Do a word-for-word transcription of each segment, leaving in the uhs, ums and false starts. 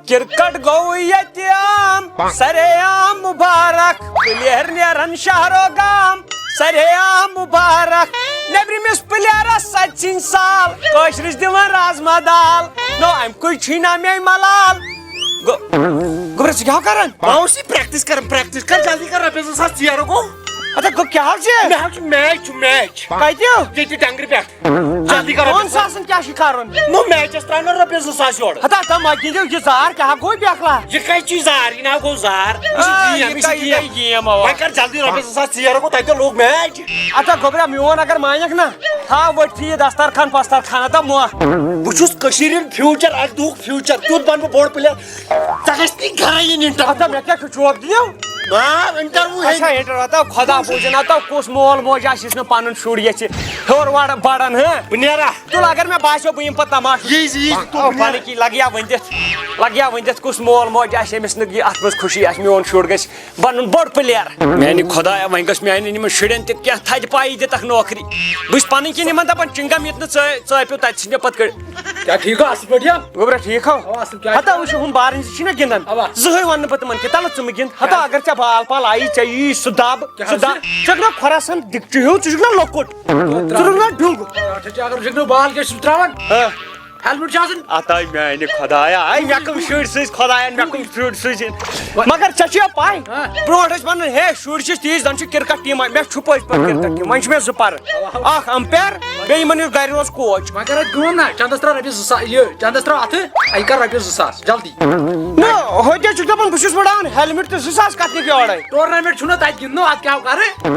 Cricket گوٚو ییٚتہِ عام، سرے عام مبارک۔ پلیر نیرن شہرو گام، سرے عام مبارک۔ نیبرِمِس پلیرس سچن سال، کٲشرِس دِوان رازما دال۔ نو امہِ کُے چھُے نہ مے ملال۔ گو-، گوٚبرا، ژٕ کیٛاہ کران؟ بہٕ اوسُس یہِ پریکٹس کران، پریکٹس کر جلدی کر، رۄپیَس زٕ ساس ژیر گوٚو۔ اَدٕ گوٚو کیٛاہ حظ چھِ؟ مےٚ حظ چھُ میچ، چھُ میچ۔ کَتہِ؟ ییٚتہِ ٹنٛگرِ پٮ۪ٹھ۔ جلدی کر۔ پانٛژھ ساس کیٛاہ چھُ کرُن؟ نو میچس ترٛاو نہ رۄپیَس زٕ ساس یورٕ۔ ہتا، ہتا، ما گِنٛدِو یہِ زار، کیٛاہ گوٚو بیکلا؟ یہِ کَتہِ چھُ زار؟ یہِ نہ گوٚو زار۔ یہِ چھِ آ، گیم، یہِ یہِ چھِ کَتہِ گیم۔ گٔے گیم، اَوا۔ وۄنۍ کر جلدی رۄپیَس زٕ ساس ژیر گوٚو، تَتہِ لوٚگ میچ۔ اَدٕ گوٚبرا، میون اگر مانکھ نہ، تھاو ؤٹھی یہِ دسترخان پسترخان، ہتا مۄکھ۔ بہٕ چھُس کٔشیٖرِ ہُنٛد فیوٗچر، اَکہِ دۄہُک فیوٗچر، تیُتھ بنہٕ بہٕ بوٚڑ پٕلیر۔ ژےٚ گژھِ نہٕ گرے یِنۍ انٹرویو۔ ہتا، مےٚ کیٛاہ چھُ چوب دِنو؟ آ، انٹرویو ہے اچھا، دِنۍ۔ انٹرویو، ہتا خۄدا بوٗزِن، ہتا کُس مول موج آسہِ یُس نہٕ پنُن شُر یژھِ ہیوٚر وڑ-، بڑان، ہہ؟ بہٕ نیرا۔ تُل، اگر مےٚ باسیو بہٕ یِمہٕ پتہٕ تماشہٕ۔ یی، یی، یی، تُل، او، بہٕ نیرا۔ بنہٕ کی لگیا ؤنِتھ، لگیا ؤنِتھ کُس مول موج آسہِ ییٚمِس نہٕ یہِ اتھ منٛز خوشی آسہِ، میون شُر گژھِ بنُن بوٚڑ پٕلیر۔ میانہِ خۄدایا، وۄنۍ گژھِ میانٮ۪ن یِمن شُرٮ۪ن تہِ کینٛہہ تھدِ پایی دِتکھ نوکری۔ بہٕ چھُس پنٕنۍ کِنۍ یِمن دپان، چنگم ییٚتہِ نہٕ ژٲ-، ژٲپِو، تتہِ ژھٕنہِ پتہٕ کٔڑ۔ کیٛاہ ٹھیٖک گو، اصٕل پٲٹھۍ چھا؟ گوٚبرا ٹھیٖک ہو؟ اوا، اصٕل، کیٛاہ ہتا چھُ؟ وٕچھ، ہُم بارٕنۍ زٕ چھِنہ گِنٛدان۔ اوا۔ زٕہٕے وَنہٕ نہٕ بہٕ تِمن کہِ تَلہٕ ژٕ مہٕ گِنٛد۔ ہتا اگر ژےٚ بال پال آیی، ژےٚ یی سُہ دب، کیٛاہ سُہ حظ دب۔ چھُ؟ ژٕ چھُکھ نہ خۄراسان دِکچہِ ہیوٗ، ژٕ چھُکھ نہ لۄکُٹ۔ ژٕ چھُکھ نہ ڈُل۔ اچھا، اچھا، اگر ژٕ چھُکھ نہٕ بال کیٛاہ چھُکھ ترٛاوان؟ ہہ۔ ہیلمٹ چھُ آسان۔ اَتھ آے میٛانہِ خۄدایا، آے مےٚ کٕم شُرۍ سٕنٛزۍ خۄدایَن، مےٚ کٕم شُرۍ سٕنٛزۍ۔ مگر ژےٚ چھےٚ پَے، ہہ۔ برونٛٹھ ٲسۍ وَنان، ہے، شُرۍ چھِ تیٖژ، زَن چھِ کرکٹ ٹیٖم، مےٚ چھُ پٔزۍ پٲٹھۍ کرکٹ ٹیٖم۔ وۄنۍ چھِ مےٚ زٕ پَرٕ۔ اَکھ امپیر، بیٚیہِ یِمَن یُس گَرِ اوس کوچ۔ وۄنۍ کر اَتہِ کٲم نا، چندس ترٛاو رۄپیَس زٕ ساس، یہِ، چندس ترٛاو اَتھٕ، اَتہِ کر رۄپیَس زٕ ساس، جلدی۔ نہ، ہوٚتہِ چھُکھ دَپان، بہٕ چھُس وٕڑان ہیلمٹ تہٕ زٕ ساس کَتھ نِکھ یورَے؟ ٹورنامنٹ چھُنہ تَتہِ گِنٛدنُک، اَتھ کیٛاہ کَرٕ؟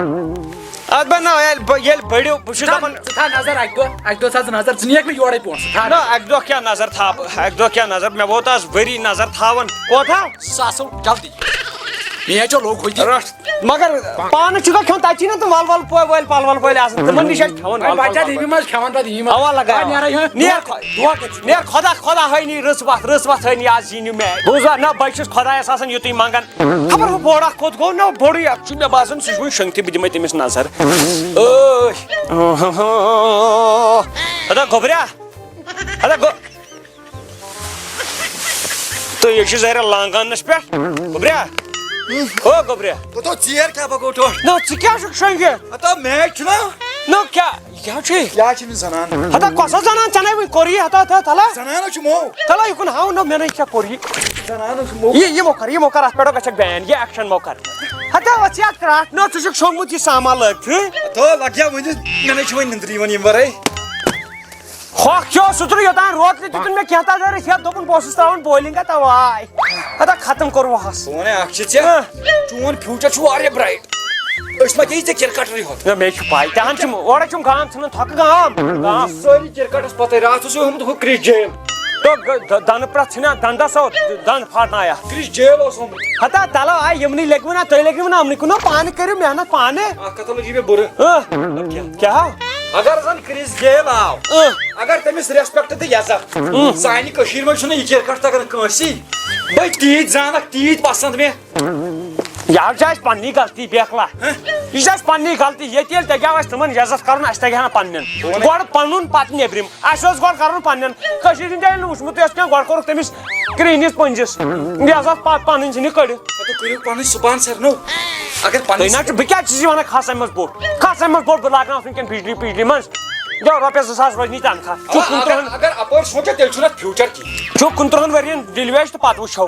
اَتھ بَناو، ییٚلہِ بہٕ، ییٚلہِ بٔڑِو، بہٕ چھُس ژٕ تھاو، دَپان۔ ژٕ تھاو نظر اَکہِ دۄہ، اَکہِ دۄہ تھاو ژٕ نظر، ژٕ نِیَکھ مےٚ یورَے پونٛسہٕ، ژٕ تھاو نہ، نظر۔ اَکہِ دۄہ کیٛاہ نظر تھاو بہٕ؟ اَکہِ دۄہ کیٛاہ نظر؟ مےٚ ووت آز ؤری نظر تھاوان۔ کوتاہ؟ زٕ ساس ہو، جلدی۔ مےٚ چھو لوگ ہوٚتہِ۔ رَٹھ۔ مگر پانہٕ چھُکھ کھیوٚن، تَتہِ چھِی نہ تِم وَل وَل پٲ-، وٲلۍ، پَل وَل پٲلۍ آسان، تِمَن نِش چھِ اَسہِ کھٮ۪وان اَے وَل وَل بَچہ، پَل وَل۔ دیٖوِ منٛز کھٮ۪وان پَتہٕ یِم۔ اَوا لَگاو۔ اَوا نیران یِم۔ نیر۔ دۄہ کَتہِ چھُ؟ نیر خۄدا، خۄدا ہٲینی، رٕژ وَتھ، رٕژ وَتھ ہٲینی، آز یی نہٕ میچ۔ بوٗزوا؟ نہ، بہٕ چھُس خۄدایَس آسان یُتُے منٛگان۔ خبر ہُہ بوٚڑ اَکھ کوٚت گوٚو، نہ بوٚڑُے اَکھ چھُ مےٚ باسان، سُہ چھُ وٕنہِ شۄنٛگتھٕے، بہٕ دِمَے تٔمِس نظر۔ ٲے۔ ہتا گوٚبریا۔ ہتا گو-، تہٕ یہِ چھُ ظٲہرا لانگانس پٮ۪ٹھ۔ گوٚبریا۔ او گوٚبریا۔ کوٚت ژیر کیٛاہ پکو ٹوٹھ؟ نہ، ژٕ کیٛاہ چھُکھ شۄنٛگِتھ؟ ہتا میچ چھُنہ۔ نہ، کیٛاہ؟ یہِ کیٛاہ چھُے؟ کیٛاہ چھِ أمِس زنان؟ ہتا کۄس حظ زنان؟ ژےٚ نے وٕنۍ کوٚر یہِ، ہتا، ہتا، تھلا۔ زنان حظ چھُ مو۔ تھلا، یہِ کُن ہاو نہ، مےٚ نے کیٛاہ کوٚر یہِ؟ زنان حظ چھُ مو۔ یہِ، یہِ مو کر، یہِ مو کر، اَتھ پٮ۪ٹھ گژھکھ بین، یہِ ایکشن مو کر۔ ہتا، ٲس یہِ اکھ کرٛاٹھ، نہ، ژٕ چھُکھ شۄنٛگمُت یہِ سامان لٲگتھٕے۔ ہتو، لگ جا ؤنِتھ، مےٚ نے چھُ وۄنۍ نِندرٕے یِوان ییٚمہِ ورٲے۔ ہۄکھ کھیوٚو سُترٕ یوٚتام روتلہِ دیُتُن مےٚ کینٛہہ تام دٲرِتھ ہٮ۪تھ، دوٚپُن بہٕ اوسُس ترٛاوان bowling تواے۔ ہتا ختم کوٚر وہس۔ بہٕ وَنے اکھ چیٖز ژےٚ، ہہ۔ چون future چھُ واریاہ bright۔ أسۍ ما گٔیی ژےٚ کرکٹرٕے ہوت؟ نہ، مےٚ چھُ پَے، تہِ ہن چھُم، اورٕ چھُم گام ژھٕنان تھۄکہٕ گام۔ گام۔ سٲری کرکٹس پتہٕ راتھ اوس ہومُت ہُہ کرٛش جیل۔ تو گ-، د-، دنہٕ پرٛٮ۪تھ ژھٕنان دنٛدس ہو، دنٛد پھاٹنایا۔ کرٛش جیل اوس ہومُت۔ ہتا تلو آ یِمنٕے لٔگِو نا، تُہۍ لٔگِو نا یِمنٕے کُن، پانہٕ کٔرِو محنت پانہٕ۔ اکھ کتھ لٔج مےٚ بُرٕ۔ اۭں۔ کیٛاہ؟ اگر زن کرٛس گیل آو، اۭں۔ اگر تٔمِس respect تہٕ عزت، اۭں۔ سانہِ کٔشیٖرِ منٛز چھُنہٕ یہِ کرکٹ تگان کٲنٛسی۔ بٔے تیٖتۍ زانکھ، تیٖتۍ پسنٛد مےٚ۔ یہِ حظ چھِ اَسہِ پننی غلطی، بیکلا۔ ہہ؟ یہِ چھِ اَسہِ پننی غلطی۔ ییٚتہِ ییٚلہِ تگیٛاو اَسہِ تِمن عزت کرُن، اَسہِ تگہِ ہا نہٕ پننٮ۪ن۔ بہٕ وَنَے۔ گۄڈٕ پنُن، پتہٕ نیبرِم۔ اَسہِ اوس گۄڈٕ کرُن پننٮ۪ن۔ کٔشیٖرِ ہِنٛدۍ ییٚلہِ نہٕ وٕچھمُتٕے اوس کینٛہہ، گۄڈٕ کوٚرُکھ تٔمِس کرٛہنِس پٔنٛزِس۔ یہِ حظ ٲس پتہٕ پنٕنۍ ژھٕنہِ کٔڑِتھ۔ تُہۍ کٔرِو پنٕنۍ sponsor نو۔ اگر پنٕنۍ تُہۍ نہ چھِو، بہٕ کیٛازِ چھُس یہِ وَنان، کھس اَمہِ منٛز بوٚٹھ؟ کھس اَمہِ منٛز بوٚٹھ، بہٕ لاگناوَتھ وٕنکٮ۪ن بجلی، بجلی منٛز۔ دِیو رۄپیَس زٕ ساس روزنی تنخواہ۔ چھُ اَوا، کُنترٕہَن، اگر، اگر اَپٲرۍ سونٛچو، تیٚلہِ چھُنہٕ اَتھ future کِہیٖنۍ۔ چھُ کُنترٕہَن ؤرِیَن ڈِلہِ ویج تہٕ پَتہٕ وٕچھو۔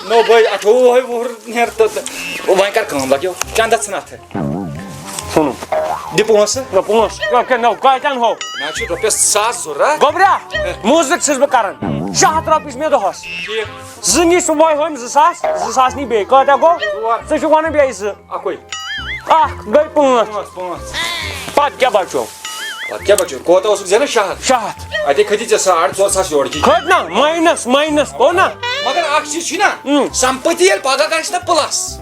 نو بٲے، اَٹھووُہَے وُہُر نیر تہٕ، تہٕ وۄنۍ کر کٲم، لَگیو چندَس ژھٕن اَتھٕ۔ ہُنُم۔ دِ پونٛسہٕ۔ نہ پونٛسہٕ، کیٛاہ، کیٛاہ، نہ، کَتہِ اَنہو؟ مےٚ چھُ رۄپیَس ساس ضوٚرَتھ۔ گوٚبرا، موٗزوٗرۍ چھُس بہٕ کران۔ شےٚ ہَتھ رۄپیہِ چھِ مےٚ دۄہَس۔ ٹھیٖک۔ زٕ نی صُبحٲے ہُم زٕ ساس، زٕ ساس نی بیٚیہِ۔ کۭتیٛاہ گوٚو؟ ژور۔ ژٕ چھُکھ وَنان بیٚیہِ زٕ۔ اَکُے۔ اَکھ گٔے پانٛژھ۔ پانٛژھ، پانٛژھ۔ پَتہٕ کیٛاہ بَچو؟ پَتہٕ کیٛاہ بَچو؟ کوتاہ اوسُکھ زینان؟ شےٚ ہَتھ۔ شےٚ ہَتھ۔ اَتے کھٔتی ژےٚ ساڑ ژور ساس یورٕ کی۔ کھٔتۍ نا، minus، minus، گوٚو نا؟ مگر اَکھ چیٖز چھُے نا، اۭں۔ سَمپٔتی ییٚلہِ پَگاہ گژھِ نا plus۔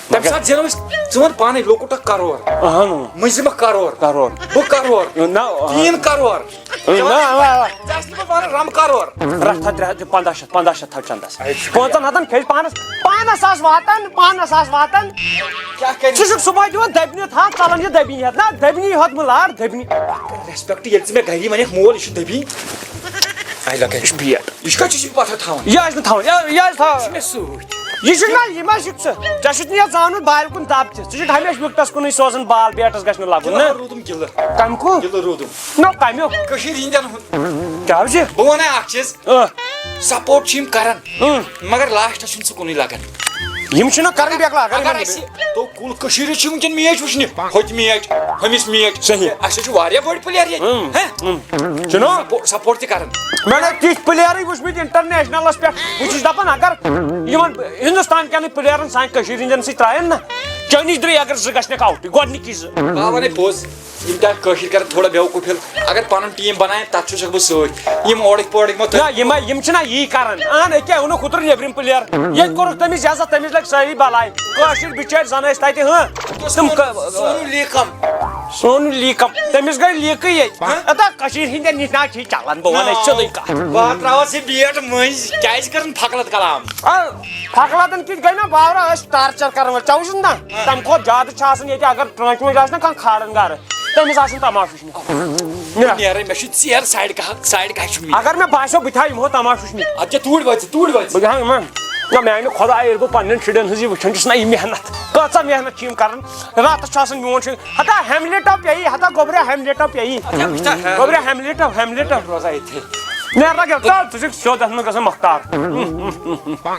تَمہِ ساتہٕ زینو أسۍ، ژٕ وَن پانَے، لۄکُٹ اَکھ کَرور۔ اَہَن۔ مٔنٛزِم اَکھ کَرور۔ کَرور۔ بہٕ کَرور۔ نہ، آ۔ تیٖن کَرور۔ نہ، آ، آ۔ ژےٚ ٲسۍ نہٕ بہٕ وَنان رَم کَرور۔ رَٹھ تھاو ترٛےٚ ہَتھ، پنٛداہ شیٚتھ، پنٛداہ شیٚتھ تھاو چَندَس۔ اے، شُکریہ۔ پانٛژَن ہَتَن کھیٚیہِ پانَس، پانَس آس واتان، پانَس آس واتان۔ کیٛاہ کَرِ؟ ژٕ چھُکھ صُبحٲے دِوان دٔبنہِ تھَپھ، ژَلان چھِ دٔبِنۍ ہٮ۪تھ۔ نہ، دٔبنی ہٮ۪تھ مہٕ لار، دٔبنی۔ Respect، ییٚلہِ ژٕ مےٚ گَری وَنکھ، مول، یہِ چھُ دٔبِنۍ۔ آے لگے۔ یہِ چھُ بیٹ۔ یہِ چھُ کَتہِ چھُ یہِ پَتھر تھاوان؟ یہِ آسہِ نہٕ تھاوُن۔ یہِ، یہِ آسہِ تھاوُن۔ یہِ چھُ مےٚ سۭتۍ۔ یہِ چھُنہ، یہِ ما چھُکھ ژٕ؟ ژےٚ چھُتھ نہٕ یَتھ زانُن بالہِ کُن دَب تہِ۔ ژٕ چھُکھ ہمیشہِ وِکٹَس کُنُے سوزان بال، بیٹَس گژھِ نہٕ لَگُن، نہ؟ گِلہٕ روٗدُم گِلہٕ۔ کَمہِ کُن؟ گِلہٕ روٗدُم۔ نہ، کَمیُک؟ کٔشیٖرِ ہِنٛدٮ۪ن ہُنٛد۔ کیٛاہ حظ یہِ؟ بہٕ وَنَے اَکھ چیٖز۔ اۭں۔ سپورٹ چھِ یِم کَران، اۭں۔ مگر لاسٹَس چھُنہٕ سُہ کُنُے لَگان۔ یِم چھِنہ کَران بیکلا، اگر اگر یِمَن اَسہِ تو کُل کٔشیٖرِ چھِ وٕنکٮ۪ن میچ وٕچھنہِ، ہوٚتہِ میچ، ہُمِس میچ۔ صحیح۔ اَسہِ چھِ واریاہ بٔڑۍ پٕلیر ییٚتہِ۔ اۭں، ہہ؟ اۭں۔ چھُنہ؟ سپو-، سپورٹ تہِ کَران۔ مےٚ نہ تِتھۍ پٕلیرٕے وٕچھمٕتۍ انٹرنیشنلس پٮ۪ٹھ۔ بہٕ چھُس دَپان، اگر یِمن ہندوستان کٮ۪نٕے پٕلیرن سانہِ کٔشیٖرِ ہِنٛدٮ۪ن سۭتۍ ترٛاین نہ، چٲنِس درٛے اگر زٕ گژھنکھ آوٹٕے، گۄڈٕنِکی زٕ۔ بہٕ وَنے پوٚز، یِم تہِ کٲشِر کرن تھوڑا بیوقوٗفی، اگر پنُن ٹیٖم بناین، تتھ چھُسکھ بہٕ سۭتۍ۔ یِم اورٕکۍ پورٕکۍ مہ تُلۍ۔ نہ، یِمے، یِم چھِنہ یی کران۔ اہن، أکیاہ اوٚنُکھ اوترٕ نیبرِم پٕلیر۔ ییٚتہِ کوٚرُکھ تٔمِس عزت، تٔمِس لٔگۍ سٲری بلاے۔ کٲشِر بِچٲرۍ زن ٲسۍ تتہِ، ہاں۔ تِم ک-، سونو لیکم۔ سونو لیکم۔ تٔمِس گٔے لیکٕے ییٚتہِ۔ ہاں؟ اتا کٔشیٖرِ ہِنٛدٮ۪ن نِش نہ چھِ یہِ چلان، بہٕ وَنَے سیوٚدُے کَتھ۔ بہٕ ہا ترٛاوَس یہِ بیٹ مٔنٛزۍ، کیٛازِ کٔرٕن فقلت کلام؟ آ، فقلتن کِتھ گٔے نہ باورا، أسۍ ٹارچر کران وٲلۍ۔ ژےٚ وُچھُتھ نہ، ہاں۔ تَمہِ کھۄتہٕ زیادٕ چھِ آسان ییٚتہِ، اگر ٹرٛانٛچہِ منٛز آسہِ نہ کانٛہہ کھالان گرٕ، تٔمِس آسان تماشہٕ وٕچھمٕتۍ۔ نہ۔ نیرے، مےٚ چھُ ژیر سایڈ کَہہ، سایڈ کَہہ چھُ مےٚ۔ اگر مےٚ باسیو، بہٕ تہِ ہاوٕ یِمو تماشہٕ وٕچھمٕتۍ۔ اَدٕ کیٛاہ توٗرۍ وٲتۍ ژٕ، توٗرۍ وٲتۍ ژٕ۔ بہٕ تہِ ہاوٕ یِمن۔ نہ، میانہِ خۄدایہِ، ییٚلہِ بہٕ پننٮ۪ن شُرٮ۪ن ہٕنٛز یہِ وٕچھان چھُس نہ، یہِ محنت، کۭژاہ محنت چھِ یِم کران۔ راتس چھُ آسان میون شُر، ہتا ہیملیٹو پیٚیہِ، ہتا گوٚبریا ہیملیٹو پیٚیہِ۔ اچھا، وٕچھتا، ہیملیٹ۔ گوٚبریا ہیملیٹو، ہیملیٹو۔ روزان ییٚتہِ۔ نیرا گژھ، ژٕ، ژٕ چھُکھ سیوٚد اَتھ منٛز گژھان مۄختار۔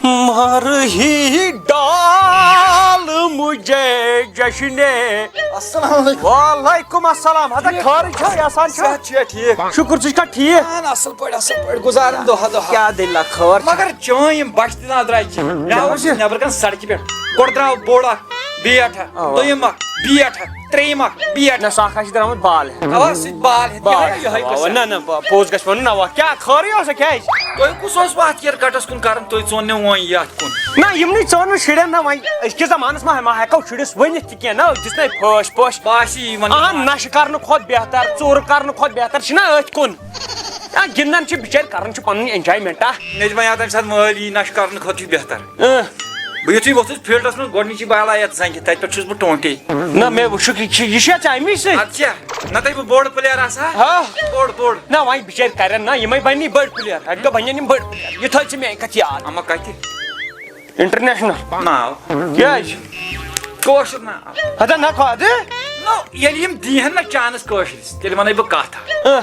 مار ہی ڈال مجھے جشنے۔ السلام علیکم۔ وعلیکم السلام۔ ہتا ٹھیٖک۔ خٲرٕے چھا، یاسان چھا؟ صحت چھُیا ٹھیٖک؟ شُکُر، ژٕ چھُکھا ٹھیٖک؟ اہن، اصل پٲٹھۍ، اصل پٲٹھۍ گُزاران دۄہا دۄہا۔ کیٛاہ دٔلیٖلہ، خٲر چھا؟ مگر چٲنۍ یِم بچہٕ تہِ نہ درٛاے کینٛہہ۔ مےٚ کیٛاہ اوس حظ؟ نٮ۪برٕ کَنہِ سڑکہِ پٮ۪ٹھ۔ گۄڈٕ درٛاو بوٚڑ اکھ، بیٹ ہا، اوا۔ دوٚیِم اکھ، بیٹ ہا، ترٛیٚیِم اکھ، بیٹ ہا۔ نہ، سُہ اکھ ہا چھِ درٛامُت بال ہٮ۪تھ۔ اوا، سُہ تہِ بال ہٮ۪تھ، بال یِہوٚے، ہٮ۪تھ، یِہوٚے اوا، قٕصہٕ۔ نہ، نہ، با-، پوٚز گژھِ وَنُن، اوا۔ کیٛاہ خٲرٕے اوسا، کیٛازِ؟ تُہۍ کُس اوس وَتھ کرکٹس کُن کران؟ تُہۍ ژون نہٕ وۄنۍ یَتھ کُن۔ نہ، یِمنٕے ژون نہٕ شُرٮ۪ن نہ وۄنۍ۔ أزکِس زمانس منٛز ما ہٮ۪کو شُرِس ؤنِتھ تہِ کینٛہہ، نہ دِژ نَے پھٲسۍ پٲسۍ۔ بہٕ آسی یِمن اہن، نشہٕ کرنہٕ کھۄتہٕ بہتر، ژوٗرٕ کرنہٕ کھۄتہٕ بہتر چھِنہ أتھۍ کُن۔ آ، گِنٛدان چھِ بِچٲرۍ، کران چھِ پنٕنۍ enjoyment، آ۔ مےٚ چھِ وۄنۍ یاد، تَمہِ ساتہٕ مٲلۍ یی نشہٕ کرنہٕ خٲطرٕ چھُ بہتر۔ اۭں۔ بہٕ یُتھُے ووٚتھُس فیٖلڈَس منٛز، گۄڈٕنِچی بالا یَتھ زنٛگہِ، تَتہِ پٮ۪ٹھ چھُس بہٕ ٹونٛٹے۔ نہ، مےٚ وٕچھُکھ، یہِ چھِ، یہِ چھا ژےٚ اَمی سۭتۍ؟ اَدٕ کیٛاہ؟ نَتہٕ ہے بہٕ بوٚڑ player آسہٕ ہا۔ ہا؟ بوٚڑ، بوٚڑ۔ نہ، وۄنۍ بِچٲرۍ کَرن نہ، یِمَے بَنی بٔڑۍ player۔ اَتہِ گوٚو بَنن یِم بٔڑۍ player۔ یہِ تھٲے ژٕ میٛانہِ کَتھِ یاد۔ اَما کَتہِ؟ International۔ ناو۔ کیٛازِ؟ کٲشُر ناو۔ ہتا نہ کھۄ-، اَدٕ؟ نو، ییٚلہِ یِم دیٖہَن نہ chance کٲشرِس، تیٚلہِ وَنَے بہٕ کَتھ اَکھ۔ اۭں۔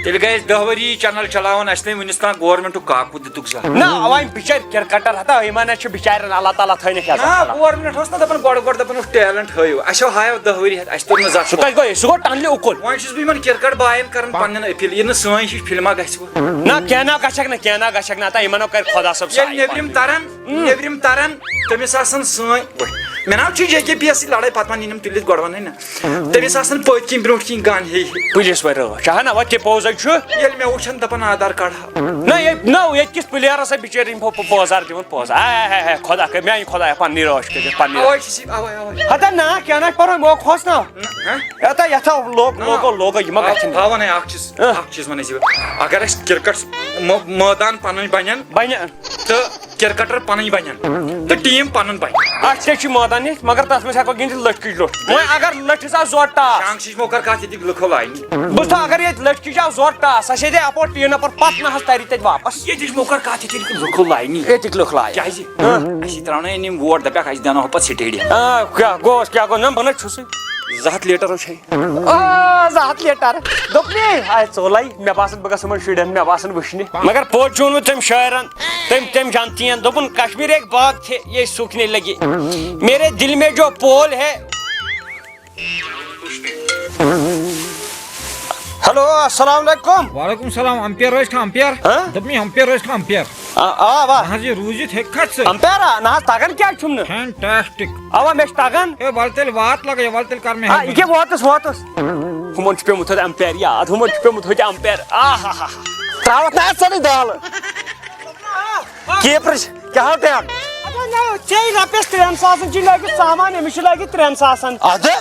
تیٚلہِ گٔے أسۍ دَہ ؤری یہِ channel چلاوان، اَسہِ نہٕ وٕنیُک تام governmentُک کاکُد دِتُکھ زانٛہہ۔ نہ، وۄنۍ بِچٲرۍ کرکٹر ہتا، یِمن چھُ بِچارٮ۪ن اللہ تعالیٰ تھٲینَکھ عزت نہ، کران۔ Government اوس نہ دَپان گۄڈٕ گۄڈٕ دَپان اوس talent ہٲیِو، اَسہِ ہو ہایو دَہ ؤری ہٮ۪تھ، اَسہِ توٚر نہٕ زَتھ سُہ کَتہِ گوٚو؟ سُہ گوٚو ٹنلہِ اُکُن۔ وۄنۍ چھُس بہٕ یِمن کرکٹ باین کران پننٮ۪ن appeal، یہِ نہٕ سٲنۍ ہِش فِلما گژھِ وۄنۍ۔ نہ، کینٛہہ نہ گژھکھ نہ، کینٛہہ نہ گژھکھ نہ، ہتا یِمن ہو کرِ خۄدا صٲب ییٚلہِ سایہِ نیٚبرِم پنٕنۍ۔ ترن، نیٚبرِم ترن، تٔمِس آسن سٲنۍ، مےٚ نہ حظ چھُ جے کے پی ایس سی لڑٲے پتہٕ وۄنۍ یِنم تُلِتھ گۄڈٕ وَنٕے نہ۔ تٔمِس آسن پٔتۍ کِنۍ برٛونٛٹھ کِنۍ گن ہے ہے۔ پُلیٖس وَرٲے چھا؟ ہا نہ، وۄنۍ تہِ پوزَے چھُ۔ ییٚلہِ مےٚ وٕچھن دَپان آدھار کارڈ ہاو۔ نہ، ییٚتہِ، نہ، ییٚتہِ کِس پٕلیرَس ہا بِچٲرۍ یِم پو-، پو-، پوزار دِوان پوزار۔ آے، آے، آے، آے، خۄدا کٔرۍ، میٛانہِ خۄدایا، پَننی رٲچھ کٔرِتھ، پَننی اَوَے رٲچھ۔ چھِ سِی-، اَوَے، اَوَے۔ ہَتا نہ، کینٛہہ نہ چھِ پَرواے، موقعہٕ اوس نہ۔ نہ، ہہ؟ ہَتا یَتھ آو لوگ-، نہ، لوگو، لوگو، یہِ ما آ-، گژھِ نہٕ۔ آ، وَنَے اَکھ چیٖز، اہ۔ اَکھ چیٖز وَنَے ژےٚ بہٕ۔ اگر اَسہِ کرکٹ مٲ-، مٲدان پَنٕنۍ بَنَن، بَنہِ۔ تہٕ کرکٹر پنٕنۍ بنن تہٕ ٹیٖم پنُن بنہِ۔ اَتھ کیٛاہ چھُ مٲدان ییٚتہِ؟ مگر تَتھ منٛز ہٮ۪کو گِنٛدِتھ لٔٹھۍ کِچ لوٚٹھ۔ وۄنۍ اگر لٔٹھِس آو زورٕ ٹاس۔ شانٛگ شِش مۄکر کَتھ ییٚتِکۍ لُکو لاینہِ۔ بہٕ چھُس دَپان، اگر ییٚتہِ لٔٹھۍ کِچ آو زورٕ ٹاس، سۄ چھِ ییٚتہِ اَپور ٹیٖن اَپور پَتہٕ نہ حظ تَرِ تَتہِ واپَس۔ ییٚتِچ مۄکر کَتھ ییٚتِکۍ لُکو لاینہِ۔ ییٚتِکۍ لُکھ لایَن۔ کیٛازِ؟ ہہ؟ اَسہِ ترٛاونہٕ أنۍ یِم ووٹ، دَپٮ۪کھ اَسہِ دیٛاوناوہو پَتہٕ سٹیڈیم۔ آ، کیٛاہ گوٚوس، کیٛاہ گوٚو؟ نہ، بہٕ نہ چھُسٕے۔ زٕ ہَتھ لیٖٹر چھے۔ آ، زٕ ہَتھ لیٖٹر۔ دوٚپمَے، آے ژوٚلَے۔ مےٚ باسان، بہٕ گژھٕ یِمَن شُرٮ۪ن، مےٚ باسان، وٕچھنہِ۔ مگر پوٚز چھُ ووٚنمُت تٔمۍ شٲعرَن، تٔمۍ، تٔمۍ جانتی ہیں۔ دوٚپُن، "کشمیر ایک باغ تھے، یہ سوکھنے لگے۔ میرے دل میں جو پھول ہے۔" ہیلو، السلام علیکم۔ وعلیکم السلام، امپیر ٲسۍ کھا امپیر؟ ہاں؟ دوٚپمَے، امپیر ٲسۍ کھا امپیر؟ آ، آ، وا۔ نہ حظ، یہِ روٗزِتھ ہیٚکہِ کھا ژٕ؟ امپیر، آ، نہ حظ، تَگان کیٛازِ چھُم نہٕ؟ Fantastic۔ اوا، مےٚ چھُ تَگان۔ ہے، وَلہٕ تیٚلہِ وات لَگے، وَلہٕ تیٚلہِ کَر مےٚ آ، help۔ یہِ کیٛاہ واتَس، واتَس؟ ہُمَن چھُ پیوٚمُت ہوٚتہِ امپیر یاد، ہُمَن چھُ پیوٚمُت ہوٚتہِ امپیر۔ آ ہا ہا۔ ترٛاوَتھ نہ اَتھ ژَلٕے دالہٕ۔ کیٖپرٕچ کیٛاہ ہو ٹیم؟ اَدٕ نہ، ژےٚ رۄپیَس ترٛٮ۪ن ساسَن چھِ لٲگِتھ سامان، أمِس چھِ لٲگِتھ ترٛٮ۪ن ساسَن۔ اَدٕ؟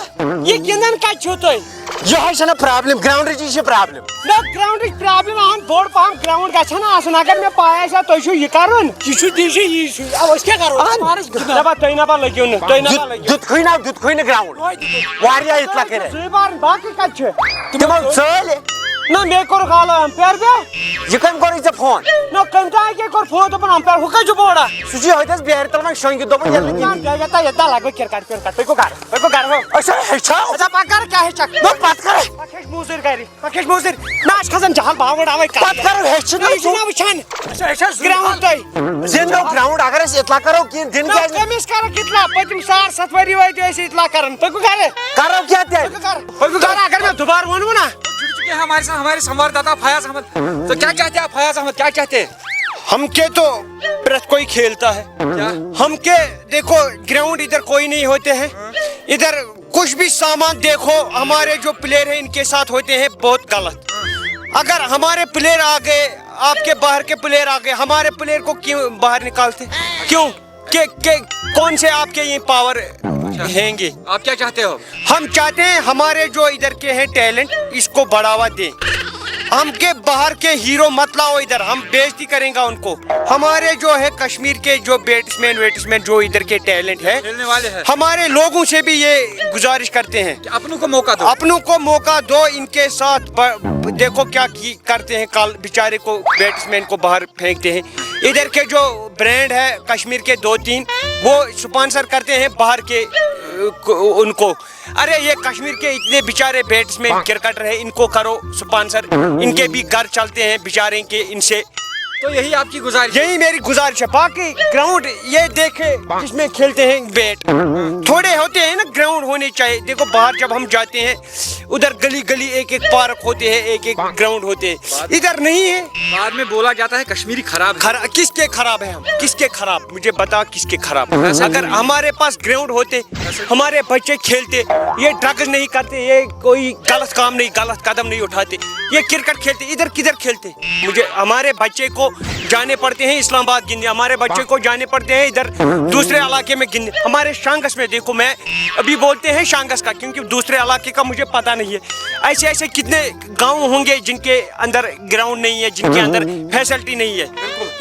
یہِ گِنٛدان کَتہِ چھُو تُہۍ؟ یِہوٚے چھَنہ problem، گراوُنٛڈٕچ یہِ چھِ problem۔ نہ، گراوُنٛڈٕچ problem، اَہَن بوٚڑ پَہَم گراوُنٛڈ گژھِ ہا نہ آسُن۔ اگر مےٚ پَے آسہِ ہا تُہۍ چھِو یہِ کَرُن۔ یہِ چھُ، یہِ چھُ، یی چھُ۔ اَوٕ أسۍ کیٛاہ کَرو؟ اَہَن۔ پانَس گِنٛدو۔ دَپان تُہۍ نہ پَتہٕ لٔگِو نہٕ، تُہۍ نہ پَتہٕ دیُت-، لٔگِو۔ دیُتکھٕے نہ، دیُتکھٕے نہٕ گراوُنٛڈ۔ تۄہہِ دیُتُکھ۔ واریاہ یِتھ لَکٕرۍ۔ زٕے بارٕنۍ، باقٕے کَتہِ چھِ؟ تِمو ژٲلۍ۔ نہ، مےٚ کوٚرُکھ آلو امپیر بے۔ یہِ کٔمۍ کوٚرُے ژےٚ فون؟ نہ، کٔمۍ تام کیٛاہ کوٚر فون، دوٚپُن امپیر ہُہ کَتہِ چھُ بوڑا؟ سُہ چھُ ییٚتہِ حظ بیرِ تَل وۄنۍ شۄنٛگِتھ، دوٚپُن ییٚلہِ نہٕ کِہیٖنۍ۔ یَتھ، یَتھ، یَتھ لَگہٕ بہٕ کِرکَٹ وِرکَٹ، تُہۍ گوٚو گَرٕ، تُہۍ گوٚو گَرٕ ہو۔ أسۍ ہا ہیٚچھو۔ اَدٕ پَکھ گَرٕ، کیٛاہ ہیٚچھَکھ؟ نہ، پَتہٕ کَرے۔ پَتہٕ ہیٚچھ موٚزوٗرۍ گَرِ، پَتہٕ ہیٚچھ موٚزوٗرۍ۔ نہ، اَسہِ کھَسَن جَہَل باوَڑ اَوَے کَتھ۔ پَتہٕ کَرو ہیٚچھِتھ۔ نہ، یہِ چھُنہ وٕچھان۔ اچھا، اچھا، ضروٗر۔ گراوُنڈ تۄہہِ۔ زِندٕ گراوُنڈ اگر أسۍ اطلاع کرو کینٛہہ دِن نہ، کیٛازِ؟ کٔمِس کرو اطلاع؟ پٔتِم ساڑ ستھ ؤری وٲتۍ أسۍ اطلاع کران۔ تُہۍ کُکھ کرے؟ کرو کیٛاہ تیٚلہِ؟ تُہۍ کُکھ کرو؟ تُہۍ کُکھ کرو؟ اگر مےٚ دُبارٕ ووٚنوٕ نا۔ जुड़ चुके हैं हमारे साथ हमारे संवाददाता फयाज अहमद। तो क्या कहते हैं आप फयाज अहमद, क्या कहते हैं? ہم کے تو پرتھ کوئی کھیلتا ہے۔ کیا؟ ہم کے دیکھو گراؤنڈ ادھر کوئی نہیں ہوتے ہیں۔ ادھر کچھ بھی سامان دیکھو، ہمارے جو پلیئر ہیں ان کے ساتھ ہوتے ہیں بہت غلط۔ اگر ہمارے پلیئر آ گئے، آپ کے باہر کے پلیئر آ گئے، ہمارے پلیئر کو کیوں باہر نکالتے؟ کیوں؟ کہ, کہ کون سے آپ کے یہ پاور ہیں گے؟ آپ کیا چاہتے ہو؟ ہم چاہتے ہیں ہمارے جو ادھر کے ہیں ٹیلنٹ، اس کو بڑھاوا دیں۔ ہم کے باہر کے ہیرو مت لاؤ ادھر، ہم بے عزتی کریں گا ان کو۔ ہمارے جو ہے کشمیر کے جو بیٹسمین ویٹسمین جو ادھر کے ٹیلنٹ ہے، کھیلنے والے ہیں۔ ہمارے لوگوں سے بھی یہ گزارش کرتے ہیں۔ اپنوں کو موقع دو۔ اپنوں کو موقع دو، ان کے ساتھ ب-، دیکھو کیا کی کرتے ہیں، کل بیچارے کو بیٹسمین کو باہر پھینکتے ہیں۔ ادھر کے جو برانڈ ہے کشمیر کے دو تین، وہ سپانسر کرتے ہیں باہر کے، ا، کو-، ان کو۔ ارے یہ کشمیر کے اتنے بیچارے بیٹسمین کرکٹر ہیں، ان کو کرو سپانسر، ان کے بھی گھر چلتے ہیں بیچارے کے ان سے۔ تو یہی آپ کی گزارش ہے؟ یہی میری گزارش ہے۔ باقی گراؤنڈ یہ دیکھے جس میں کھیلتے ہیں بیٹ، تھوڑے ہوتے ہیں نا، گراؤنڈ ہونے چاہیے۔ دیکھو باہر جب ہم جاتے ہیں ادھر گلی گلی ایک ایک پارک ہوتے ہیں، ایک ایک گراؤنڈ ہوتے ہیں، ادھر نہیں ہے۔ بعد میں بولا جاتا ہے کشمیری خراب ہے۔ خرا-، کس کے خراب ہے ہم؟ کس کے خراب؟ مجھے بتا کس کے خراب؟ اگر ہمارے پاس گراؤنڈ ہوتے، ہمارے بچے کھیلتے، یہ ڈرگز نہیں کرتے، یہ کوئی غلط کام نہیں، غلط قدم نہیں اٹھاتے، یہ کرکٹ کھیلتے، ادھر کدھر کھیلتے؟ مجھے، ہمارے بچے کو جانے پڑتے ہیں اسلام آباد گندنے، ہمارے بچے کو جانے پڑتے ہیں ادھر دوسرے علاقے میں گندنے۔ ہمارے شانگس میں دیکھو، میں ابھی بولتے ہیں شانگس کا، کیونکہ دوسرے علاقے کا مجھے پتا نہیں ہے۔ ایسے ایسے کتنے گاؤں ہوں گے جن کے اندر گراؤنڈ نہیں ہے، جن کے اندر فیسلٹی نہیں ہے۔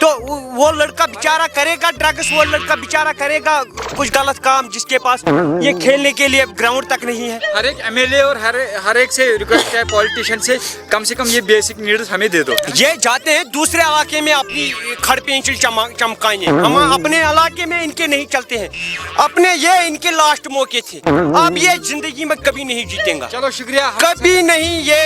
تو وہ لڑکا بیچارہ کرے گا ڈرگس، وہ لڑکا بیچارہ کرے گا کچھ غلط کام، جس کے پاس یہ کھیلنے کے لیے گراؤنڈ تک نہیں ہے۔ ہر ایک ایم ایل اے اور ہر ہر ایک سے ریکویسٹ ہے، پولیٹیشن سے، کم سے کم یہ بیسک نیڈز ہمیں دے دو۔ یہ جاتے ہیں دوسرے علاقے میں اپنی کھڑ پینچل چما-، چمکانے، ہم اپنے علاقے میں ان کے نہیں چلتے ہیں۔ اپنے یہ ان کے لاسٹ موقع تھے، اب یہ زندگی میں کبھی نہیں جیتیں گا۔ چلو شکریہ۔ کبھی نہیں، یہ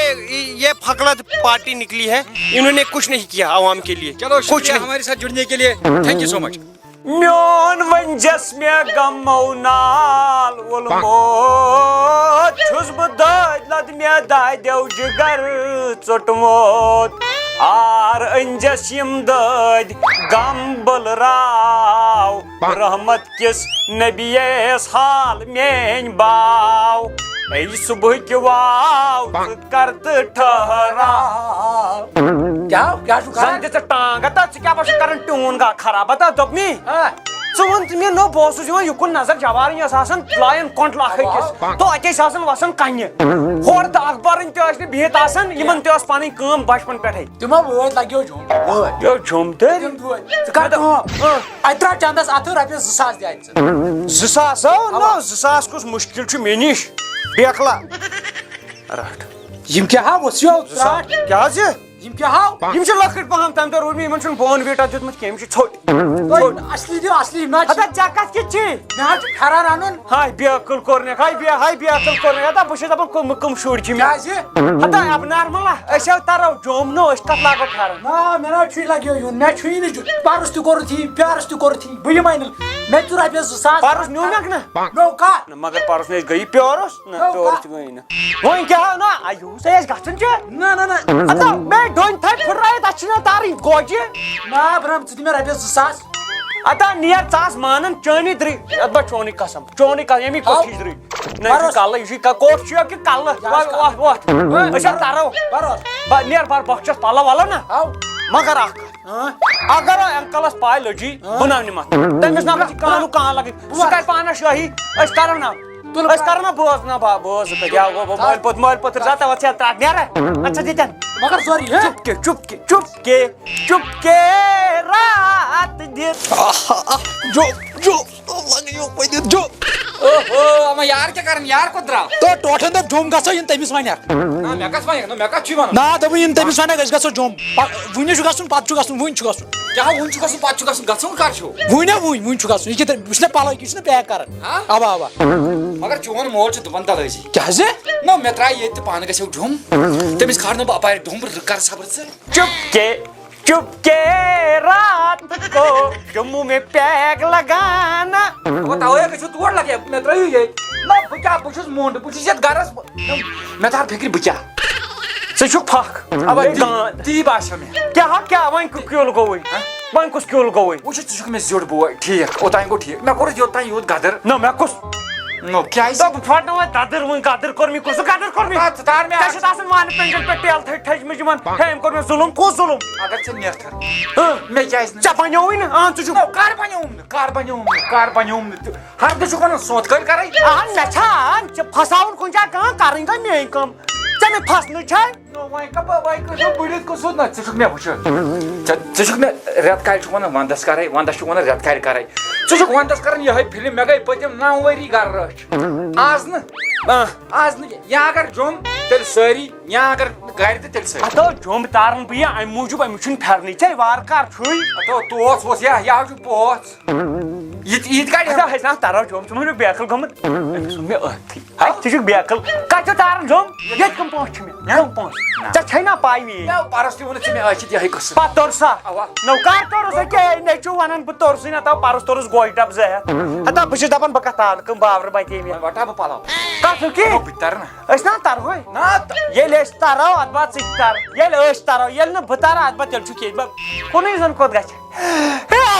یہ پھکلت پارٹی نکلی ہے، انہوں نے کچھ نہیں کیا عوام کے لیے۔ چلو کچھ شکریہ نہیں۔ ہمارے ساتھ جڑنے کے لیے، تھینک یو سو مچ۔ میون ونجس مےٚ غمو نال وولمُت، چھُس بہٕ دٲدۍ لد مےٚ دادیو جگر ژوٚٹمُت۔ آر أنجس یِم دٲدۍ غم بلراو، رحمت کِس نبیَس حال میٲنۍ باو۔ اے صبحٕکۍ واو ژٕ کر تہٕ ٹھہراو۔ کیٛاہ، کیٛاہ چھُکھ کران؟ زن دِ ژٕ ٹانگ، ہتا ژٕ کیٛاہ باسان کران ٹیوٗن گا خراب؟ ہتا دوٚپنی، آ۔ ژٕ وَن تہٕ مےٚ نو، بہٕ اوسُس یِوان یُکُن نظر جوارٕنۍ ٲس آسان، لایان کۄنٛڈل اکھ أکِس۔ تو اتے ٲسۍ آسان وسان کنہِ۔ ہورٕ تہٕ اکبرٕنۍ تہِ ٲسۍ نہٕ بِہِتھ آسان، یِمن تہِ ٲس پنٕنۍ کٲم بچپن پٮ۪ٹھے۔ تِمو وٲتۍ لگیو جوٚم۔ وٲتۍ۔ یو جوٚم تہٕ۔ تِم وٲتۍ۔ ژٕ کر کٲم۔ اۭں۔ اَتہِ ترٛاو چندس اَتھٕ رۄپیَس زٕ ساس دِ اَتہِ ژٕ۔ زٕ ساس؟ ہو، اَوا۔ نو، زٕ ساس کُس مُشکِل چھُ مےٚ نِش؟ بیکلا۔ رٹھ۔ یِم کیٛاہ ہا وٕژھ یو زٕ ساس؟ رٹھ۔ کیٛاہ حظ یہِ؟ یِم کیٛاہ ہاو؟ یِم چھِ لۄکٕٹۍ پہم، تَمہِ دۄہ روٗد مےٚ یِمن چھُنہٕ بون ویٖٹا دیُتمُت کینٛہہ، یِم چھِ ژھوٚٹۍ۔ تۄہہِ ژھوٚٹۍ۔ اصلی دِیو، اصلی نہ چھِ۔ ہتا ژےٚ کتھ کِتھ چھِ؟ مےٚ حظ چھُ پھیران اَنُن۔ ہاے بے عقل کوٚر نہٕ، ہاے بے، ہاے بے عقل کوٚر نہٕ، ہتا بہٕ چھُس دپان کٕم، کٕم شُرۍ چھِ مےٚ۔ کیٛازِ؟ ہتا اب نارمل ہا، أسۍ ہا ترو جوٚم نہٕ، أسۍ کتھ لاگو پھیرن؟ نہ، مےٚ نہ چھُے لگیو یُن، مےٚ چھُے نہٕ جُ-، پرُس تہِ کوٚرُتھ یی، پیارس تہِ کوٚرُتھ یی، بہٕ یِمے نہٕ۔ مےٚ تہِ چھُ رۄپیس زٕ ساس۔ پرُس نیوٗ مےٚ نہٕ۔ نو کتھ؟ نہ، مگر پرُس نہٕ أسۍ گٔیی پیارس، نہ، نو پیارس کتھ؟ تہِ گٔیی نہٕ۔ وۄنۍ کیٛاہ ہا، نہ، یوٗت ہے اَسہِ گژھُن چھُ۔ نہ، نہ، نہ۔ ہتا، مےٚ ڈوٚنۍ تھَے پھٕٹرٲیِتھ، اَتھ چھِنہ تارٕنۍ گوجہِ۔ نہ، برم، ژٕ دِ مےٚ رۄپیَس زٕ ساس۔ ہتا، نیر، ژٕ آس مانان چٲنی درٕے، یَتھ بہٕ چونُے قسم، چونُے قسم، ییٚمی ہاو۔ کوٚٹھِس درٕے۔ نہ، یہِ چھُ پَرُس۔ کَلہٕ، یہِ چھُ یہِ کا-، کوٚٹھ چھُ یا کہِ کَلہٕ؟ یہِ حظ وَتھ، کَلہٕ۔ وَتھ، وَتھ۔ ہہ؟ أسۍ ہا تَرو۔ پَرُس۔ بہٕ نیر بَر، بہٕ چھَس پَلو وَلو نہ۔ ہاو۔ مگر اَکھ کَتھ۔ ہہ؟ اگر انکلس پاے لٔجی، ہہ؟ بہٕ نہ نِمتھ۔ تٔمِس نہ گژھِ کانٛہہ نہٕ کانٛہہ لگٕنۍ۔ سُہ بہٕ کرِ پانس شٲہی، أسۍ کرو نہ۔ تُل أسۍ بہٕ۔ کرو نہ بٲژ نہ با-، بٲژ زٕ تہٕ یا گوٚو بہٕ مٲلۍ پوٚت، مٲلۍ پوٚت زٕ تہٕ وَتھ ژےٚ ترٛٹھ نیرٕ۔ اَتھ چھا دِتٮ۪ن؟ مگر سورُے، ہہ؟ چُپ کے، چُپ کے، چُپ کے، چُپ کے راتھ دِتھ۔ آہا، جو، جو، لگیو پٔدِتھ، جو۔ اوہو، اما یار کیٛاہ کران؟ یار کوٚت درٛاو؟ تو ٹوٹھن دوٚپ جوٚم گژھو، یِن تٔمِس ونکھ۔ نہ، مےٚ کس ونکھ؟ نہ، مےٚ کس چھُے ونُن؟ نا، دوٚپُن یِن تٔمِس ونکھ، أسۍ گژھو جوٚم۔ پا-، وُنہِ چھُ گژھُن، پتہٕ چھُ گژھُن، وُنہِ چھُ گژھُن۔ کیٛاہ وُنہِ چھُ گژھُن، پتہٕ چھُ گژھُن؟ گژھُن کر چھُو؟ وُنہِ، وُنہِ، وُنہِ چھُ گژھُن۔ یہِ کیٛاہ ترٛ-، وُچھ نا پلو، یہِ چھُنہ پیک کران۔ ہا؟ اوا، اوا۔ مگر چون مول چھُ دپان تلٲسی۔ کیٛازِ؟ نہ، مےٚ ترٛایہِ ییٚتہِ تہٕ پانہٕ گژھو جوٚم۔ تٔمِس کھارنہٕ بہٕ اپارِ ڈوٚمب، رٕ-، کر صبر ژٕ۔ چُپ کے، چُپ کے رات کو جموں میں پیگ لگانا۔ وۄنۍ تَوَے گٔژھِو تور لگے، مےٚ ترٛٲیِو ییٚتہِ۔ نہ، بہٕ کیٛاہ، بہٕ چھُس موٚنٛڈ، بہٕ چھُس یَتھ گرس، مےٚ تار فِکرِ بہٕ کیٛاہ۔ ژٕ چھُکھ پھکھ۔ اَوا، بیٚیہِ تی، گانٛد۔ تی باسیو مےٚ۔ کیٛاہ ہا، کیٛاہ، وۄنۍ کُ-، کیُل گوٚوُے؟ ہہ؟ وۄنۍ کُس کیُل گوٚوُے؟ وٕچھ، ژٕ چھُکھ مےٚ زیُٹھ بوے، ٹھیٖک، اوٚتام گوٚو ٹھیٖک، مےٚ کوٚرُتھ یوٚتام یوٗت گدٕر۔ نہ، مےٚ کُس؟ نو، کیٛازِ؟ تہٕ بہٕ پھٹناوَے دَدٕر وٕنۍ، گدٕر کوٚر مےٚ کُس؟ گدٕر کوٚر مےٚ؟ ژٕ تار مےٚ ژےٚ اَتھ۔ چھُتھ آسان وانہٕ پٮ۪نٛجَن پٮ۪ٹھ ٹیل تھٔج تھٔجمٕژ یِمَن، ہے، أمۍ کوٚر مےٚ ظُلُم، کُس ظُلُم؟ اگر ژےٚ نیتھر، ہہ؟ مےٚ کیٛازِ نہٕ؟ ژےٚ بنیووُے نہٕ، اَہَن، ژٕ چھُکھ نو، کر بنیووُم نہٕ، کر بنیووُم نہٕ، کر بنیووُم نہٕ؟ تہٕ ہر دۄہ چھُکھ وَنان سونٛتھ کٲلۍ کَرَے۔ اَہَن، مےٚ چھا، اَہَن، ژےٚ پھساوُن کُنہِ جایہِ کانٛہہ، کَرٕنۍ گٔے میٛٲنۍ کٲم۔ ژےٚ مےٚ پھسنٕے چھے۔ نو، وۄنۍ کَپٲرۍ، وۄنۍ کٔرِو بٔڑِتھ کُس ہیوٚت نہ؟ ژٕ چھُکھ مےٚ وٕچھُن۔ ژےٚ، ژٕ چھُکھ مےٚ رٮ۪تہٕ کالہِ چھُکھ وَنان وَندَس کَرَے، وَندَس چھُکھ وَنان رٮ۪تہٕ کالہِ کَرَے۔ ژٕ چھُکھ وَندَس کَران یِہوٚے فِلم، مےٚ گٔے پٔتِم نَو ؤری گَرٕ رٲچھ۔ آز نہٕ، آ۔ آز نہٕ کینٛہہ۔ یا اگر جوٚم، تیٚلہِ سٲری، یا اگر گَرِ تہٕ تیٚلہِ سٲری۔ ہتو جوٚم تارن بہٕ یہِ اَمہِ موٗجوٗب، أمِس چھُنہٕ پھیرنٕے۔ ژےٚ وارٕ کار چھُے۔ ہتو توتھ ووتھ یا، یا چھُ پوتھ۔ یہِ تہِ، یہِ تہِ کَڑِ۔ ہتو ہیٚژ نا تَرو جوٚم، ژٕ مہٕ ہیٚکھ بیکھل گٔمٕژ۔ أمِس ووٚن مےٚ أتھٕے۔ ہا؟ ژٕ چھُکھ بیکھل۔ کَتہِ چھُ تارن جوٚم؟ ییٚتہِ کٕم پونٛسہٕ چھِ مےٚ؟ کٕم پونٛسہٕ؟ نہ۔ ژےٚ چھے نا پاے میٛٲنۍ؟ مےٚ پَرُس تہِ ووٚنُتھ ژےٚ مےٚ ٲسِتھ یِہوٚے قٕصہٕ۔ پَتہٕ توٚر سا۔ اَوا۔ نو کَر توٚرُس؟ أکے نیٚچوٗ وَنان بہٕ توٚرسٕے نہ، تَو پَرُس توٚرُس گوجہِ ڈَبہٕ زٕ ہٮ۪تھ۔ ہتو بہٕ چھُس دَپان بہٕ کَتھ تارٕ، کٕم باورٕ بَتے مےٚ۔ وۄنۍ وَٹہٕ ہا بہٕ پَلو۔ کَتھ ہیوٚک یہِ؟ بہٕ تہِ تَرٕ نہ۔ أسۍ نا تَرہوے۔ نہ تہٕ۔ ییٚلہِ أسۍ تَرو، اَدٕ بَد ژٕ تہِ تَر۔ ییٚلہِ أسۍ تَرو، ییٚلہِ نہٕ بہٕ تَرٕ، اَدٕ بَد تیٚلہِ چھُکھ ییٚتہِ۔ بَد کُنُے زوٚن کوٚت گژھِ؟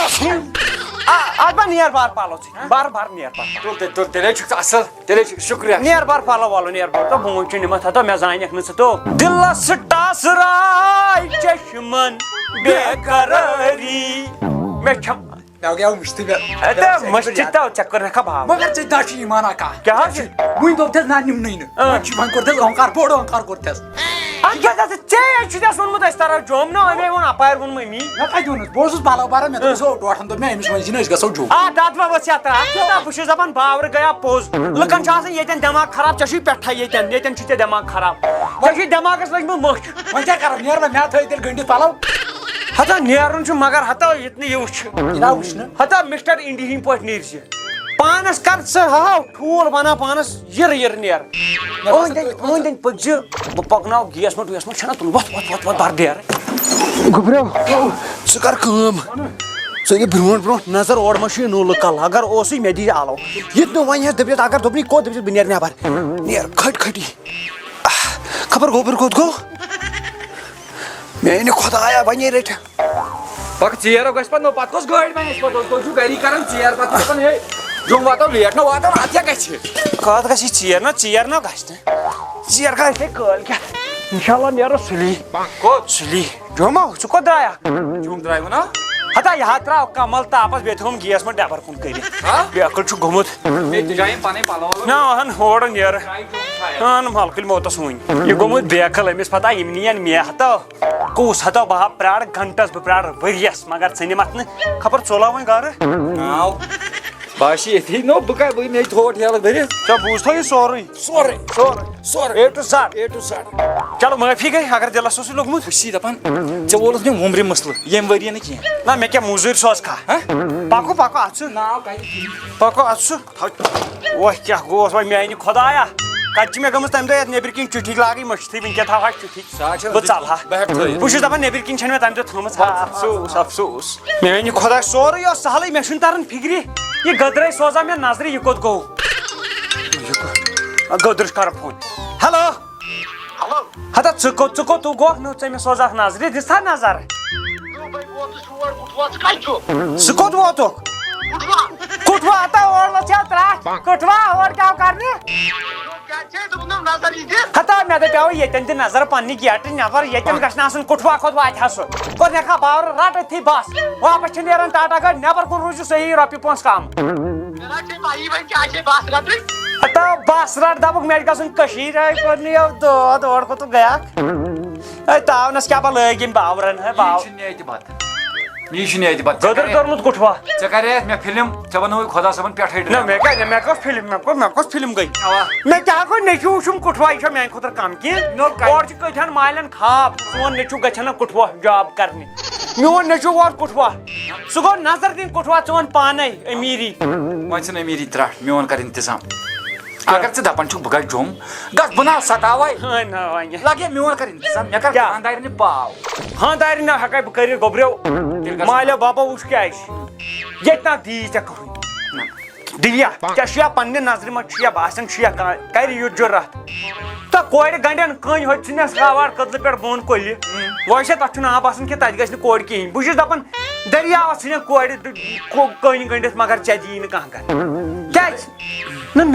آ، اَدٕ بَد نیر بار پَلو ژٕ۔ ہہ؟ بار بار نیر پَلو۔ تُل تیٚلہِ، تُل تیٚلہِ چھُکھ ژٕ اَصٕل۔ تیٚلے چھُ شُکریہ۔ نیر بار پَلو وَلو، نیر بار۔ تو بونٛچھ چھُ نِمَتھ، ہَتو مےٚ زانٮ۪کھ نہٕ ژٕ تو۔ دِلَس ٹاسراے چشمَن بے قراری۔ مےٚ چھَم۔ مےٚ گٔیو مٔشتٕے مےٚ۔ اَدٕ مٔشتٕے تو، ژےٚ کٔرنَکھا باو۔ مگر ژےٚ دَچھ چھُے ایٖمان اَکھ کَتھ۔ کیٛاہ حظ؟ وٕنۍ دوٚپ تَس نہ نِمنٕے نہٕ۔ اۭں۔ وۄنۍ چھُ، وۄنۍ کوٚر تَس اونکار، بوٚڑ اونکار کوٚر تَس۔ اَدٕ کیٛاہ دَپَتھ ژےٚ چھُ تَس ووٚنمُت أسۍ تَرو جوٚم نہ، أمۍ ووٚن اَپارِ ووٚن مٔمی۔ مےٚ کَتہِ ووٚنُس؟ بہٕ اوسُس پَلو بَران، مےٚ دوٚپ، أسۍ گژھو ڈوٹھَن دوٚپ مےٚ أمِس وۄنۍ زِ نہٕ أسۍ گژھو جوٚم۔ آ، دَدٕ ما ؤژھ یَتھ راتھ؟ بہٕ چھُس دَپان باورٕ گٔیا پوٚز۔ لُکَن چھُ آسان ییٚتٮ۪ن دٮ۪ماغ خراب، ژےٚ چھُے پٮ۪ٹھَے ییٚتٮ۪ن، ییٚتٮ۪ن چھُے ژےٚ دٮ۪ماغ خراب۔ ژےٚ چھُے دٮ۪ماغَس لٔجمٕژ مٔچھ۔ وۄنۍ کیٛاہ کَرو؟ نیر وۄنۍ، مےٚ تھٲے تیٚلہِ گٔنٛڈِتھ پَلو۔ ہَتہ نیرُن چھُ، مگر ہَتہ ییٚتہِ نہٕ یہِ وٕچھِ۔ یہِ نا وٕچھنہٕ۔ ہَتہ مِسٹر اِنڈیہٕکۍ پٲٹھۍ نیٖرزِ۔ پانَس کَر ژٕ ہاو ٹھوٗل بَناو پانَس یِرٕ یِرٕ نیر۔ مےٚ باسان أنٛدۍ أنٛدۍ، تُہۍ أنٛدۍ أنٛدۍ پٔکزِ، بہٕ پَکناو گیس مٔٹ ویس مٔٹ چھَنہ تُلُن۔ وۄتھ، وۄتھ، وۄتھ، وۄتھ، بَر بیرٕ۔ گوٚبرو، ژٕ کَر کٲم۔ ژٕ أنِو برٛونٛٹھ برٛونٛٹھ نظر، اورٕ ما چھُ یہِ نوٚو لُکَل۔ اگر اوسُے، مےٚ دِیہِ آلو۔ یہِ تہِ نہٕ وۄنۍ ہٮ۪س دٔپِتھ، اگر دوٚپنٕے کوٚت دٔپِتھ، بہٕ نیرٕ نٮ۪بَر۔ نیر، کھٔٹۍ کھٔٹی۔ آہ، خبر گوٚبُر کوٚت گوٚو؟ میٛانہِ خۄدایا، وۄنۍ یے رٔٹۍ۔ پَکھ ژیر گژھِ پَتہٕ نو، پَتہٕ کۄس گٲڑۍ بَنہِ اَسہِ پَتہٕ؟ تُہۍ چھِو گَری کَران ژیر، پَتہٕ چھِ دَپان، ہے، جوٚم واتو لیٹ، نہ واتو، اَتھ کیٛاہ گژھِ؟ کَتھ گژھِ ژیر؟ نہ، ژیر نہ گژھِ نہٕ۔ ژیر گژھِ ہے کٲلۍ کٮ۪تھ۔ اِنشاءاللہ نیرو سُلی۔ کوٚت؟ سُلی۔ جوٚم ہا، ژٕ کوٚت درٛایکھ؟ جوٚم درٛاے وۄنۍ نا۔ ہتا، یہِ ہا ترٛاو کمل تاپس، بیٚیہِ تھوٚوُم گیس منٛز ڈبر کُن کٔرِتھ۔ ہا؟ بیٚیہِ عقل چھُ گوٚمُت۔ بیٚیہِ تہِ جایہِ پنٕنۍ پلو ولو۔ نہ، اہن، ہورٕ نیر۔ جایہِ جوٚم تھایَکھ۔ اہن، ملکٕلۍ موتس وٕنۍ۔ یہِ گوٚمُت بیکل، أمِس پتہ یِم نِین مےٚ ہتو۔ کُس ہتو، بہٕ ہا پرٛارٕ گھنٹس، بہٕ پرٛارٕ ؤریس، مگر ژٕ نِمتھ نہٕ۔ خبر ژولا وۄنۍ گرٕ؟ ناو۔ بہٕ ہا چھُس ییٚتھی، نو، بہٕ کَتہِ، بہٕ مےٚ تھوو ٹھیلہٕ بٔرِتھ۔ ژےٚ بوٗزتھا یہِ سورُے؟ سورُے۔ سورُے۔ سورُے۔ A to Z۔ A to Z۔ چلو، معٲفی گٔے، اگر دِلس اوسُے لوٚگمُت۔ بہٕ چھُسی دَپان، ژےٚ وولُتھ مےٚ وُمرِ مسلہٕ ییٚمہِ ؤریہِ نہٕ کینٛہہ۔ نہ، مےٚ کیٛاہ موٚزوٗرۍ سوزکھا؟ ہہ؟ پکو، پکو، اَتھ سُہ۔ ناو کَتہِ؟ پکو، اَتھ سُہ۔ وۄنۍ کیٛاہ گوس وۄنۍ میٛانہِ خۄدایا؟ کَتہِ چھِ مےٚ گٔمٕژ تَمہِ دۄہ یَتھ نیٚبرِ کِنۍ چُٹھی لاگٕنۍ، مٔشتھٕے وٕنکٮ۪ن تھاوہا چُٹھی۔ سُہ حظ چھِ بہٕ ژَلہٕ ہا۔ بہٕ ہٮ۪کہٕ تھٲیِتھ۔ بہٕ چھُس دَپان، نیٚبرِ کِنۍ چھَنہٕ مےٚ تَمہِ دۄہ تھٲومٕژ۔ افسوٗس، افسوٗس۔ میٛانہِ خۄداے، سورُے اوس سہلٕے، مےٚ چھُنہٕ تران فِکرِ، یہِ گٔدرے سوزا مےٚ نظرِ، یہِ کوٚت گوٚو؟ گٔدرِس کَرٕ فون۔ ہیلو۔ ہیلو۔ ہتا، ژٕ کوٚت، ژٕ کوٚت، ژٕ گوکھ نہٕ، ژےٚ مےٚ سوزاکھ نظرِ، دِژ تھا نظر؟ یو بھائی، ووتُس یور، کُٹھوا، ژٕ کَتہِ چھُکھ؟ ژٕ کوٚت ووتُکھ؟ کُٹھوا۔ کُٹھوا، ہتا، اورٕ وَس یا ترٛٹھ۔ کُٹھوا، اورٕ کیٛاہ کَرنہِ؟ کیٛاہ چھے دوٚپمُت نظر یہِ دِتھ؟ ہتا، مےٚ دَپیٛاو ییٚتٮ۪ن دِ نظر پننہِ گیٹہٕ نٮ۪بر، ییٚتٮ۪ن گژھِ نہٕ آسُن کُٹھوا کھوٚتوا اَتہِ ہسُہ۔ کوٚر مےٚ کھا باورٕ رَٹ أتھی بَس۔ واپس چھِ نیران ٹاٹا گٲڑۍ، نٮ۪بر کُن روٗزِو صحیح، رۄپیہِ پونٛسہٕ کَم۔ مےٚ نا چھے پَیی وۄنۍ کیٛاہ چھے بَس رَٹٕنۍ۔ ہتا بَس رَٹ، دَپُکھ مےٚ چھِ گژھُن کٔشیٖرِ، آے کوٚر نہٕ یَو دود، اورٕ کوٚتُکھ گٔیاکھ؟ ہے تاونَس کیٛاہ بہٕ لٲگۍ یِم باورَن، ہے باو-، یہِ چھُ نیتہِ بَتہٕ۔ یہِ چھُنہٕ ییٚتہِ پَتہٕ۔ ژےٚ گٔدٕر کَرے، کٔرمٕژ کُٹھوا؟ ژےٚ کَرے اَتھ مےٚ فِلم، ژےٚ بَنووُے خۄدا صٲبَن پٮ۪ٹھَے نہ، ڈرٛاما۔ مےٚ کَتہِ، مےٚ کۄس فِلم، مےٚ کۄس، مےٚ کۄس فِلم گٔے؟ اَوا۔ مےٚ کیٛاہ گوٚو، نیٚچوٗ وٕچھُم کُٹھوا، یہِ چھا میٛانہِ خٲطرٕ کَم کینٛہہ؟ نو، کَتہِ؟ اورٕ چھِ کٔٹھٮ۪ن مالٮ۪ن خاب، سون نیٚچوٗ گژھِ ہا نہٕ کُٹھوا جاب کَرنہِ۔ میون نیٚچوٗ ووت کُٹھوا، سُہ گوٚو نظر دِنۍ کُٹھوا، ژٕ وَن پانَے أمیٖری۔ وۄنۍ ژھٕن أمیٖری ترٛٹھ، میون کَر اِنتظام۔ اگر ژٕ دَپان چھُکھ بہٕ گژھٕ جوٚم، گژھ بہٕ نہ ستاوَے۔ ہے نہ وۄنۍ۔ لگے میون کر انتظام، مےٚ کر کیٛاہ؟ خانٛدارنہِ پاو۔ خانٛدارِ نہ ہٮ۪کَے بہٕ کٔرِتھ گوٚبریو۔ تیٚلہِ گژھ۔ مالیا بابا وٕچھ کیٛاہ چھِ۔ ییٚتہِ نہ دی ژےٚ کٕہٕنۍ۔ نہ۔ دِیا، ژےٚ چھُیا پننہِ نظرِ منٛز چھُیا باسان چھُیا کانٛہہ کرِ یُتھ جُرت؟ تہٕ کورِ گنڈٮ۪ن کٔنۍ ہوٚتہِ ژھٕنٮ۪س راوار کٔدلہٕ پٮ۪ٹھ بۄن کۄلہِ۔ وۄنۍ چھا تَتھ چھُنہٕ آب آسان کینٛہہ، تَتہِ گژھِ نہٕ کورِ کِہیٖنۍ۔ بہٕ چھُس دَپان دٔریاوَس ژھٕنٮ۪ن کورِ کٔنۍ گٔنڈِتھ، مگر ژےٚ دِیی نہٕ کانٛہہ گنڈ۔ کیٛازِ؟ نہ، نہ۔